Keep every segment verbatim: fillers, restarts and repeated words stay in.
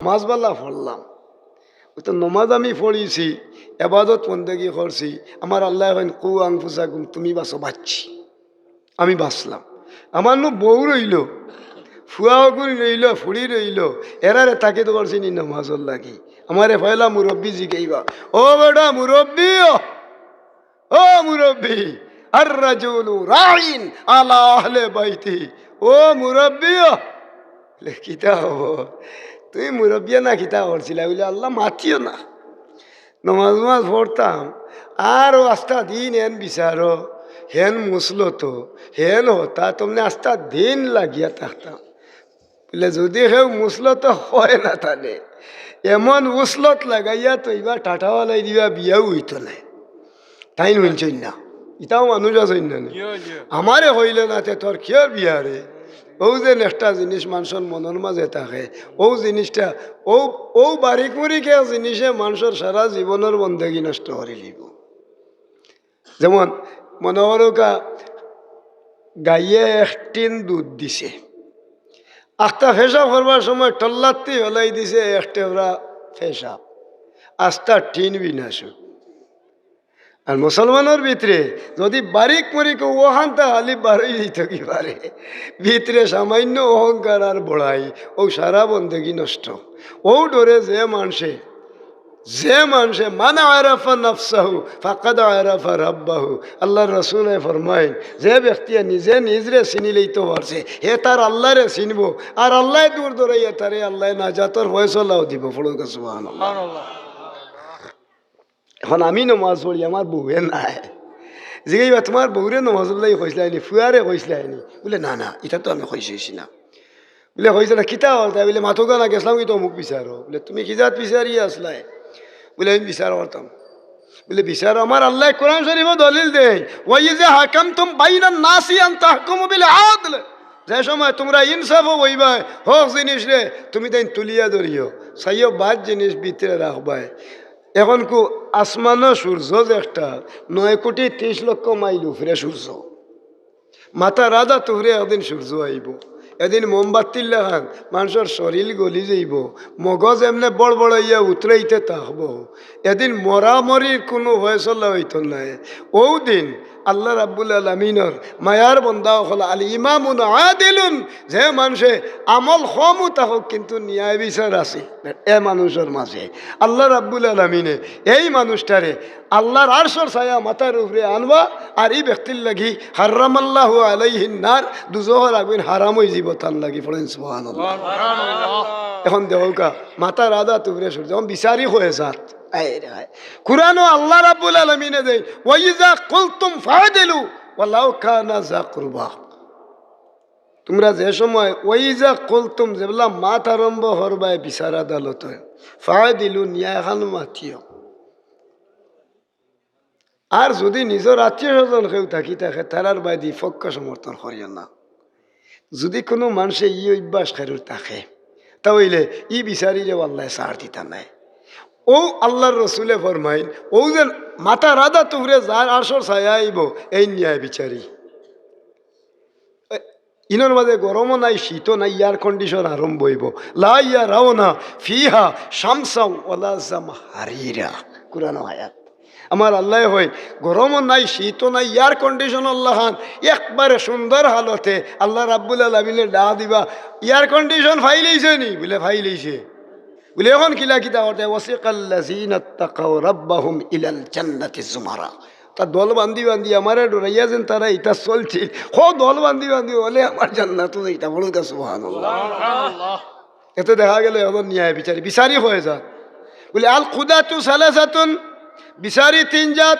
নমাজ বালা পড়লাম। অউ তো নমাজ আমি পড়ছি, এবাদত বন্দেগি করছি। আমার আল্লায় কইন, "কু আনফুসাকুম", তুমি বাঁচো, বাঁচছি। আমি বাঁচলাম। আমার নু বউ রইলো, ফুয়া অগুন রইলো, ফুড়ি রইলো, এরারে তাকিদ করছি নি নমাজর লাগি। আমারে পয়লা মুরব্বি জিগাইবা, "ও বেটা মুরব্বি, ও, ও মুরব্বি, আর রাজুলু রাইন আলা আহলে বাইতি, ও মুরব্বি, ও।" বলে, "কিতা অইবো? তুমি মুরব্বিয়ে না কিতা করছিলা?" বলে, "আল্লাহ মাতিও না।" নমাজ নমাজ পড়তাম, আর অউ আস্তা দিন হেন বিচারো, হেন মুসলতো, হেন হতা, তমনে আস্তা দিন লাগিয়া থাকতাম। বলে, "যুদি কেউ মুসলতো অয় না তাইলে, এমন উসলত লাগাইয়া থইবা, ঠাটা ফালাই দিবা, বিয়াউ অইতো নায়।" তাইন হুনছইন না, ইতাও মানুষ আছইন না নি? আমারে কইলে না, তে তোর কিওর বিয়া রে? অউ যে একটা জিনিস মানষর মনর মাঝে থাকে, অউ জিনিসটা, অউ, অউ বারিক মুরিক এক জিনিসে মানষর সারা জীবনর বন্দেগি নষ্ট করিলিবো। যেমন মনো করউক্কা, গাইয়ে এক টিন দুধ দিছে, আস্তা পেশাব করবার সময় টল্লাত্তি ফালাই দিছে এক টেবরা পেশাব, আস্তা টিন বিনাশ। আর মুসলমানর ভিতরে যুদি বারিক মুরিক অউ অখানতা খালি বারই যাইতো কি পারে, ভিতরে সামান্য অহংকার আর বড়াই, অউ সারা বন্দেগি নষ্ট। অউ ডরে যে মানষে, যে মানষে, "মান আরাফা নাফসাহু ফাকাদ আরাফা রাব্বাহু।" আল্লাহর রসুলে ফরমাইন, "যে ব্যক্তিয়ে নিজে নিজরে চিনিলাইতো পারছে, হে তার আল্লাহরে চিনবো, আর আল্লায় দূর দরাইয়া তারে আল্লায় নাজাতর ফয়সলাও দিবো।" পড়উক্কা সুবহানাল্লাহ। সুবহানাল্লাহ। এখন আমি নমাজ পড়ি, আমার বউয়ে নাই। জিগাইবা, "তুমার বউরে নমাজর লাগি কইছলায় নি, ফুয়ারে কইছলায় নি?" বলে, "না, না, ইতা তো আমি কইছি না।" বলে, "কইছো না, কিতা অইল?" তাই বলে, "মাতউক্কা না, গেছলাম কিন্তু অমুক বিচারো।" বলে, "তুমি কি জাত বিচারি আছলায়?" বলে, "আমি বিচার করতাম।" বলে, "বিচার, আমার আল্লায় কোরআন শরীফো দলিল দেইন, 'ওয়া ইযা হাকামতুম বাইনান নাসি আন তাহকুমু বিল আদল।' যে সময় তুমরা ইনসাফো বইবায়, হক জিনিসরে তুমি তাইন তুলিয়া ধরিও, চাইও বাদ জিনিস ভিতরে রাখবায়।" অখনকু আসমানো সূর্য যে একটা, নয় কোটি তিরিশ লক্ষ মাইল উপরে সূর্য। মাথার আধাত উপরে একদিন সূর্য আইবো, এদিন মোমবাতির লাখান মানষর শরীল গলি যাইবো, মগজ এমনে বড়বড়াইয়া উতরাইতে থাকবো, এদিন মরামরির কুনু ফয়সলা অইতো নায়। অউ দিন আল্লাহ রাব্বুল আলামিনর মায়ার বন্দা অকল, আল ইমামুন আদিলুন, যে মানষে আমল কমও থাকউক কিন্তু ন্যায় বিচার আছে এ মানষর মাঝে, আল্লাহ রাব্বুল আলামিনে এই মানুষটারে আল্লাহর আরশর ছায়া মাথার উপরে আনবা, আর ই ব্যক্তির লাগি হারামাল্লাহু আলাইহিন নার, দুজখর আগুন হারাম অইযিবো তার লাগি। পড়ইন সুবহানাল্লাহ। সুবহানাল্লাহ। অখন দেখউক্কা, মাথার আধাত উপরে সূর্য, অখন বিচারি কয় জাত। আয় রে আয়। কুরআনো আল্লাহ রাব্বুল আলামিনে দেইন, "ওয়া ইযা কুলতুম ফা'দিলু ওয়ালাউ কানা যা কুরবা।" তুমরা যে সময় ওয়া ইযা কুলতুম, যেবলা মাত আরম্ভ করবায় বিচার আদালতে, ফা'দিলু, ন্যায়খান মাতিও। আর যুদি নিজর আত্মীয় স্বজন কেউ থাকি থাকে, তারার বায়দি পক্ষ সমর্থন করিও না। যুদি কুনু মানষে ই অভ্যাস কেরুর থাকে, তা অইলে ই বিচারিরেও আল্লায় ছাড় দিতা নায়। অউ আল্লাহর রসুলে ফরমাইন, অউ যে মাথার আধাত উপরে যার আরশর ছায়া আইবো, এই ন্যায় বিচারি। ইনোর মাঝে গরমও নাই, শীতও নাই, air condition আরম্ভ অইবো। লা ইয়ারাউনা ফিহা শামসাও ওয়ালা জামহারিরা। কুরআন আয়াত। আমার আল্লায় কইন, গরমও নাই, শীতও নাই, air condition আল্লাহ খান একবারে সুন্দর হালতে। আল্লাহ রাব্বুল আলামিনে ডাক দিবা, "Air condition ফাইলাইছে নি?" বলে, "ফাইলাইছে।" বলে, "অখন কিলা কিতা করতে?" "ওয়াসিকাল্লাযীনা তাকাও রাব্বাহুম ইলাল জান্নাতি যুমারা।" তা দল বান্ধি বান্ধি আমারে ডরাইয়া যেন তারা ইতা চলছিল। হো দল বান্ধি বান্ধি বলে, "আমার জান্নাতো যাইতা।" বলুন কা সুবহানাল্লাহ। সুবহানাল্লাহ। এতে দেখা গেল এখন ন্যায় বিচারি, বিচারি কয় জাত। বলে, "আল কুদাতু সালাসাতুন", বিচারি তিন জাত,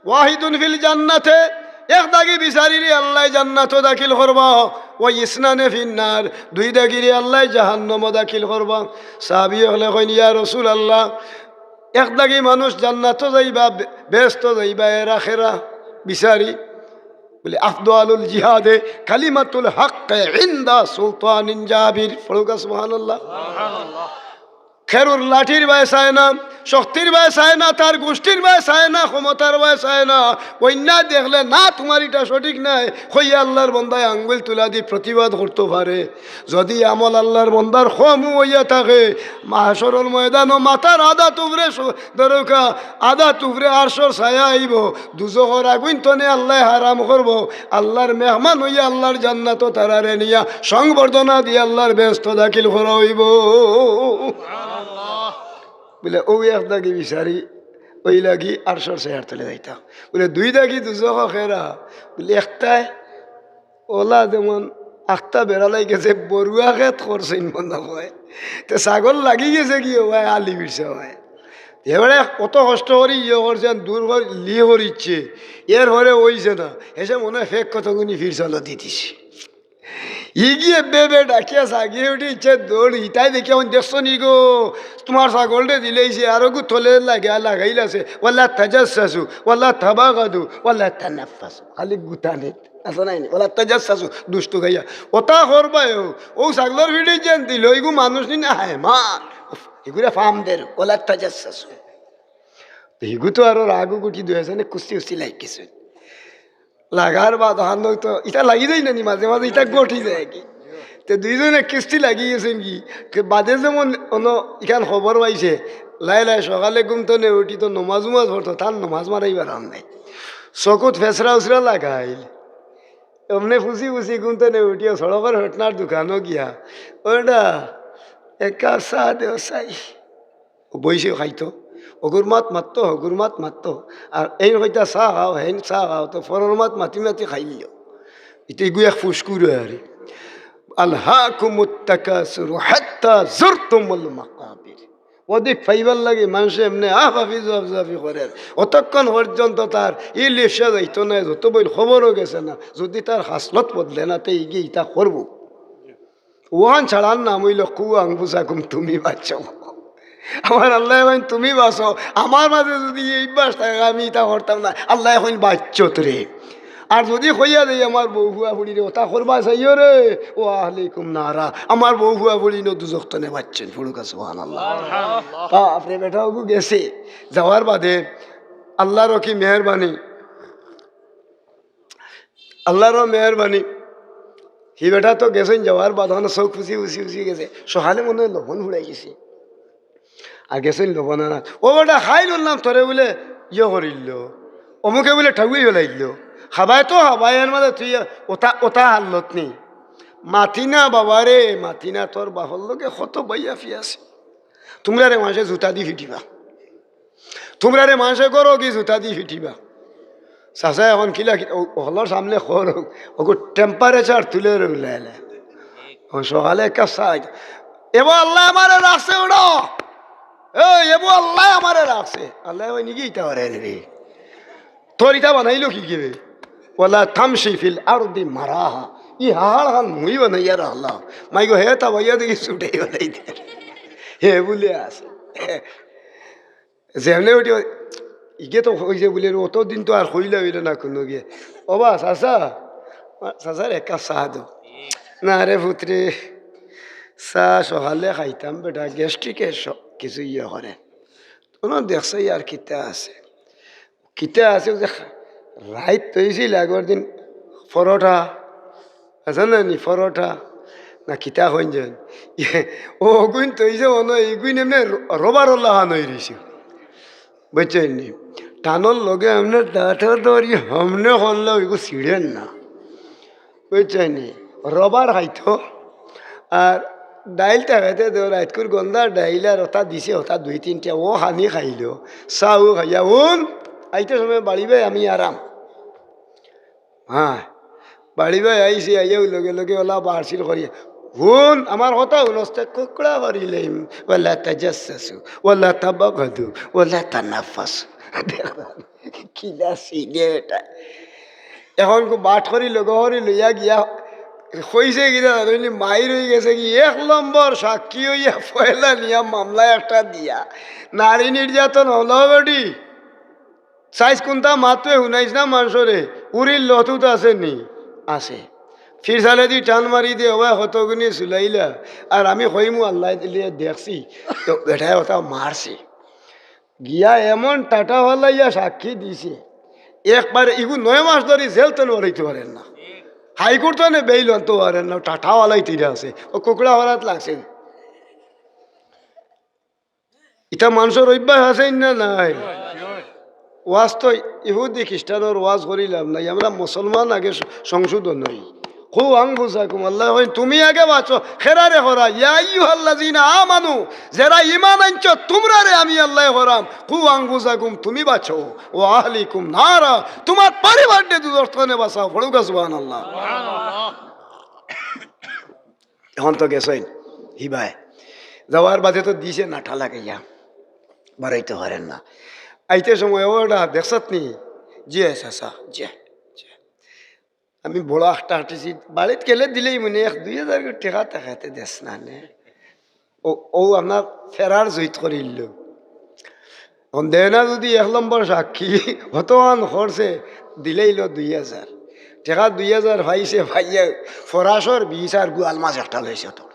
"ওয়াহিদুন ফিল জান্নাতে", এক দাগি বিচারিরে আল্লায় জান্নাতো দাখিল করবা, "ওয়া ইসনানে ফিন নার", দুই দাগিরে আল্লায় জাহান্নামো দাখিল করবা। সাহাবী অকলে কইন, "ইয়া রাসূলুল্লাহ, এক দাগি মানুষ জান্নাতো যাইবা, বে-, বেহেস্তো যাইবা, এরা কেরা?" বিচারি বলে, "আফদালুল জিহাদে কালিমাতুল হাক্কে ইনদা সুলতানিন জাবির।" পড়ুকা সুবহানাল্লাহ। সুবহানাল্লাহ। খেরুর লাঠির বায় চায় না, শক্তির বায় চায় না, তার গোষ্ঠীর বায় চায় না, ক্ষমতার বায় চায় না। অইন্যায় দেখলে, "না, তুমার ইটা সঠিক নায়," কইয়া আল্লার বন্দায় আঙ্গুল তুলা দি প্রতিবাদ করতো পারে। যুদি আমল আল্লার বন্দার কমও অইয়া থাকে, মাহশরর ময়দানো মাথার আধা তুফরে স-, দরকা, আধা তুফরে আরশর ছায়া আইবো, দুজখর আগুইন তনে আল্লায় হারাম করবো। আল্লার মেহমান অইয়া আল্লার জান্নাতো তারারে নিয়া সংবর্ধনা দিয়া আল্লার বেহেস্তো দাখিল করা অইবো। বুলে, "অউ এক দাগি বিচারি, অউ লাগি আরশর ছায়ার তলে যাইতাম।" বুলে, "দুই দাগি দুজখো কেরা?" বুলে, "একটায় অলা যেমন আখতা বেড়ালাই গেছে, বরুয়া খেত করছইন মনে অয়, তে ছাগল লাগি গেছে গি, অউ আলি ফিরছে অউ।" এবারে অত কষ্ট করি ইয়ে করছে, দূর করি লি করিচ্ছে, এরপরে অইছে না, হেষে মনে অয় ফেক কতগুনি ফিরছালো দি দিছে। ইগিয়ে বে বে ডাকিয়া জাগিয়া উঠি ইচ্ছে দৌড়ি। তাই দেখি, "অখন দেখছো নি গো, তুমার ছাগলরে দিলাইছে, আরোগু তলে লাগা-, লাগাইলাছে, ওয়ালা তাজাসসাসু, ওয়ালা তাবাগাদু, ওয়ালা তানাফফাসু।" খালি গুতানি। আছে নায় নি? "ওয়ালা তাজাসসাসু", দুষ্টু গাইয়া। অতা করবায় অউ, অউ ছাগলর ফিঠে যেন দিল, ইগু মানুষ নি না হায়মান। উফ, ইগুরে ফাম দের, "ওয়ালা তাজাসসাসু।" তে ইগু তো আরো রাগ উঠি দুইজনে কুস্তি উস্তি লাগি গেছে। লাগার বাদ অখান তো ইতা লাগি যায় না নি, মাঝে মাঝে ইতা ঘটি যায় কি। তে দুইজনে কুস্তি লাগি গেছইন গি, তে বাদে যেমন অনো ইখান খবর পাইছে, লাই লাই সকালে ঘুম তনে উঠি তো নমাজ উমাজ পড়তো, তার নমাজ মারাইবার আর নাই। চকুত ফেসরা উসরা লাগাইল, এমনে ফুসি ফুসি ঘুম তনে উঠিয়া সড়কর ফেটনার দোকানো গিয়া, "ওটা এক কাপ চা দেও চাই।" অউ বইছে খাইতো, অগুর মাত মাততো, হগুর মাত মাততো। আর এইন কইতা, "চা খাও, হেইন চা খাও", তো ফরর মাত মাতি মাতি খাইলিও। ইতে ইগু এক ফুসকুর অয় আরে। "আলহাকুমুত তাকাসুরু হাত্তা যুরতুমুল মাকাবির।" অধিক পাইবার লাগি মানষে এমনে আফাফি জুয়াফজুয়াফি করের। অতক্ষণ পর্যন্ত তার ই লিপ্সা যাইতো নায়, যত বইল খবরও গেছে না। যুদি তার খাসলত বদলে না, তে ইগিয়ে ইতা করবো। অখান ছাড়ার নাম অইলো কু আনফুসাকুম, তুমি বাঁচো। আমার আল্লায় কইন, "তুমি বাঁচো।" আমার মাঝে যুদি ই অভ্যাস থাকে, আমি ইতা করতাম না। আল্লায় কইন, "বাঁচছত রে।" আর যুদি কইয়া দেই, "আমার বউ ফুয়া ফুড়িরে অতা করবায় চাইও রে, ওয়া আহলিকুম নারা, আমার বউ ফুয়া ফুড়ি নু দুজখ তনে বাঁচছইন", ফুড়ুকা সুবহানাল্লাহ। বাপ রে বেটা, অগু গেছে, যাওয়ার বাদে আল্লারও কি মেহেরবানি, আল্লারও মেহেরবানি। হি বেটা তো গেছইন, যাওয়ার বাদে অনো চউখ ফুসি ফুসি ফুসি গেছে। সকালে মনে অয় লবণ ফুরাই গেছে। আর গেছইন লবণ আনাত। "ও বেটা, খাইল অইলাম তোরে বুলে ইয়ে করিল, অমুকে বুলে ঠাউই ফেলাইল, খাবায় তো খাবায়, এর মাঝে তুই অতা, অতা হালত নি।" "মাতি না বাবা রে, মাতি না, তোর বাপর লগে কত বাইয়া ফিয়াছে। তুমরারে মানষে জুতা দি ফিটিবা।" তুমরারে মানষে করো কি জুতা দি ফিটিবা? চাচা অখন কিলা কি-, অউ, অকলর সামনে কর, অগু temperature তুলে রইলাইলে। অউ সকালে এক কাপ চা খাইতা। এবো আল্লায় আমারে রাখছে উড়ো। এই, এবো আল্লায় আমারে রাখছে। আল্লায় কইন নি কি ইতা করে রে? তোর ইতা বানাইলো কি গিয়ে? "ওয়ালা তামশি ফিল আরদি মারাহা।" ই হাড় খান মুই বানাইয়া রাখলাম। মাইগো হে তা বাইয়া দেখি ছুটেই বানাই দে। হে বুলে আছে। যেমনে উঠি, ইগে তো কইছে বুলে, অত দিন তো আর কইলা অইলো না কুনু গিয়ে। "ও বা, চাচা, চাচারে এক কাপ চা দেও।" "না রে পুতরে, চা সকালে খাইতাম বেটা, gastric-এ স-, কিছু ইয়ে করে।" অনো দেখছে আর কিতা আছে। কিতা আছে, অউ যে রাইত থইছিল আগর দিন পরোটা, আছে না নি, পরোটা না কিতা কইন যেন, অগুইন থইছে মনো অয়, ইগুইন এমনে র-, রবারর লাখান অই রইছে, বুঝছইন নি? টানর লগে এমনে দাঁতো ধরি হেমনে করলে ইগু ছিড়ের না, বুঝছইন নি? রবার খাইতো। আর ডাইল তা খাইতে দেও, রাইতকুর গন্ধা ডাইল আর অতা দিছে, অতা দুই তিনটা, অউ খানি খাইলো, চাউ খাইয়া, হুন, আইতে সময় বাড়ি বায় আমি আরাম। হ্যাঁ, বাড়ি বায় আইছে, আইয়াউ লগে লগে অলা বাড়ছিল করিয়া, "হুন, আমার কথা হুন, আস্তে কুকড়া করিলাইমু, ওয়ালা তাজাসসাসু, ওয়ালা তাবাগাদু, ওয়ালা তানাফাসু।" কিলা সিনে বেটা। অখন কু বাট করি লগে করি লইয়া গিয়া কইছে কিনা জানো নি, মাইর অই গেছে কি, এক নম্বর সাক্ষী অইয়া পয়লা নিয়া মামলা একটা দিয়া, নারী নির্যাতন হলো বেটি। সাইজ কুনতা মাতবে হুনাইস না মানষরে, উরির লতুত আছে নি? আছে। ফিরসালেদি টান মারি দে, ওবা কতগুনি ঝুলাইলা, আর আমি কইমু আল্লায় দিলে দেখছি, তো বেটায় অতা মারছে। গিয়া এমন টাটা ফালাইয়া সাক্ষী দিছে, একবারে ইগু নয় মাস ধরি জেল তনে বারইতো পারের না, হাইকোর্ট তনে বেইল আনতো পারের না, টাটা ফালাইতে আছে। ও কুকুড়া ফালাত লাগছে। ইতা মানষর অভ্যাস আছে না নাই? ওয়াজ তো ইহুদি খ্রিস্টানর ওয়াজ করি লাভ নাই, আমরা মুসলমান আগে স-, সংশোধন অই। কু আনফুসাকুম, আল্লায় কইন, "তুমি আগে বাঁচো।" কেরারে করা, "ইয়া আইয়ুহাল্লাযিনা আমানু", যেরা ঈমান আনছো, তুমরারে আমি আল্লায় করাম, "কু আনফুসাকুম", তুমি বাঁচো, "ওয়া আহলিকুম নারা", তুমার পরিবাররে দুজখ তনে বাঁচাও। পড়ুক্কা সুবহানাল্লাহ। অখন তো গেছইন হিবায়, যাওয়ার বাদে তো দিছে নাটা লাগাইয়া, বারইতো পারের না। আইতে সময়, "ওটা দেখছত নি?" "জি চাচা, জি, জি।" আমি বড় আটটা আটিছি, বাড়িত গেলে দিলেই মনে এক দুই হাজার করি টেকা টেকাতে দেস না নে। ও, ও আপনার ফেরার জুইত করিল। অখন দেয় না যদি এক নম্বর সাক্ষী, অতখান খরচে দিলেইল দুই হাজার। টেকা দুই হাজার পাইছে, পাইয়া ফরাসর বিষ আর গুয়াল মাছ একটা লইছে তো।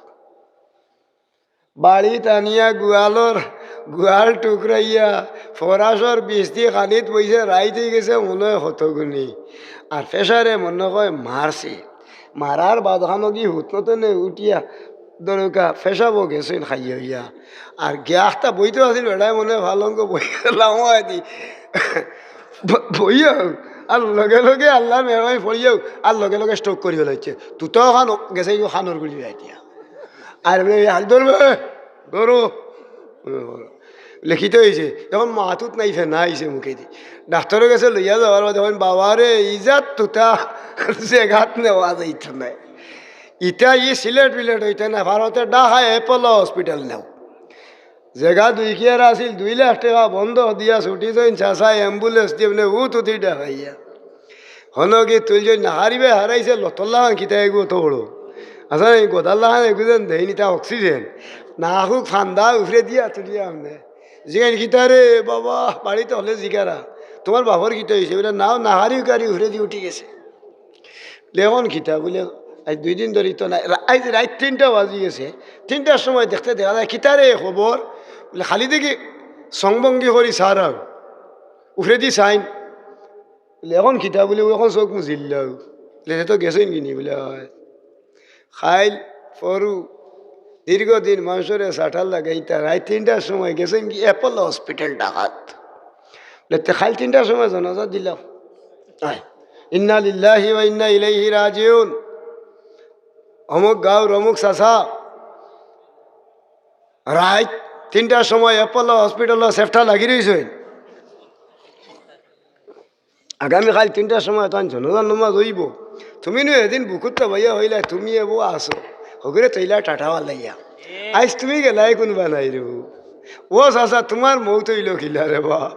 বাড়িত আনিয়া গুয়ালর, গুয়াল টুকরাইয়া, ফরাসর বিষ দি খানিত বইছে, রাইত অই গেছে মনে অয় কতগুনি। আর ফেশারে মনে অয় মারছে। মারার বাদখানো দি হুতনতনে উঠিয়া দরকা ফেশাবো গেছইন খাইয়া অইয়া। আর গিয়া আখতা বইতো আছিল, বেটায় মনে অয় ফালঙ্গ বইয়া লামাই দি। ব-, বইয়াউ, আর লগে লগে আল্লার মেহরবানি পড়িয়াউ, আর লগে লগে stroke করি ফালাইছে। তুতা খান গেছে, ইউ খানর গুলি দিয়া। আর বলে, "এই হাত ধরবে, ধরো।" লিখিত অইছে। অখন মাতুত নাই, ফেনা আইছে মুখেদি। ডাক্তরর গেছে লইয়া যাওয়ার বাদে কইন, "বাবারে, ইজাত তুতা জেগাত নেওয়া যাইতো নায়। ইতা ই সিলেট বিলেট অইতে না, ভারতর ঢাকায় অ্যাপোলো হসপিটাল নেও।" জেগা দুই কিয়ার আছিল, দুই লাখ টেকা বন্ধক দিয়া ছুটি যাইন, চাচায় ambulance দিয়া মানে উত উতি ঢাকাইয়া। হনো কি তুলছইন, নাহারিবে হারাইছে, লতর লাখান কিতা এগু অত বড়। আচ্ছা, এই গদার লাখান এগু যেন দেইনি, তা oxygen। না হুক ফান্দা উফরে দিয়া তুলিয়া আমনে। জিগাইন, "কিতা রে বাবা, বাড়িত অকলে জিগারা, তুমার বাপর কিতা অইছে?" বলে, "নাও, নাহারি উকারি উফরেদি উঠি গেছে।" লেখন কিতা বুলে, "আইজ দুই দিন ধরি তো নাই, রা-, আইজ রাইত তিনটা বাজি গেছে, তিনটার সময় দেখতে দেখা যায়, কিতা রে খবর?" বুলে, "খালি দেখি সঙ্গভঙ্গি করি সারাও, উফরেদি চাইন।" বুলে, "অখন কিতা?" বুলে, "অখন চউখ মুজিল্লাও।" বুলে, "তে তো গেছইন গিনি?" বুলে, "অয়।" খাইল পরু দীর্ঘদিন মানষরে চাটা লাগাইতা, রাইত তিনটার সময় গেছইন কি অ্যাপোলো হসপিটাল ঢাকাত। বুলে, "তে খাইল তিনটার সময় জানাজা দিলাও।" আয়, "ইন্না লিল্লাহি ওয়া ইন্না ইলাইহি রাজিউন।" অমুক গাঁওর অমুক চাচা রাইত তিনটার সময় অ্যাপোলো হসপিটালো সেফটা লাগি রইছইন। আগামী খাইল তিনটার সময় তান জানাজার নমাজ অইবো। তুমি নু এদিন বুকুত চাবাইয়া কইলা, তুমি এবো আছো। হগুরে তইলা টাটা ফালাইয়া। আইজ তুমি গেলায় কুনবা নাই রে। ও চাচা, তুমার মউত অইলো কিলা রে বা?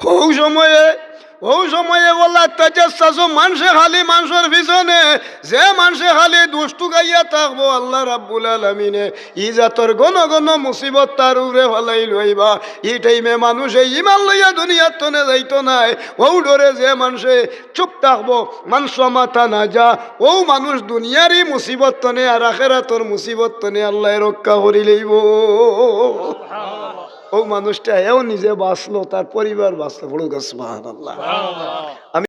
হউ সময়ে, হউ সময়ে ওয়ালা তাজাসসাসু, মানষে খালি মানষর পিছনে, যে মানষে খালি দুষ টুকাইয়া থাকবো, আল্লাহ রাব্বুল আলামিনে ই জাতর ঘন ঘন মুসিবত তার উপরে ফালাই লইবা। ই টাইমে মানুষে ইমান লইয়া দুনিয়ার তনে যাইতো নায়। অউ ডরে যে মানষে চুপ থাকবো, মান সামাতা নাজা, অউ মানুষ দুনিয়ারই মুসিবত তনে আর আখেরাতর মুসিবত তনে আল্লায় রক্ষা করি লইবো। অউ মানুষটা এও নিজে বাঁচলো, তার পরিবার বাঁচলো। পড়ুক্কা সুবহানাল্লাহ। আমি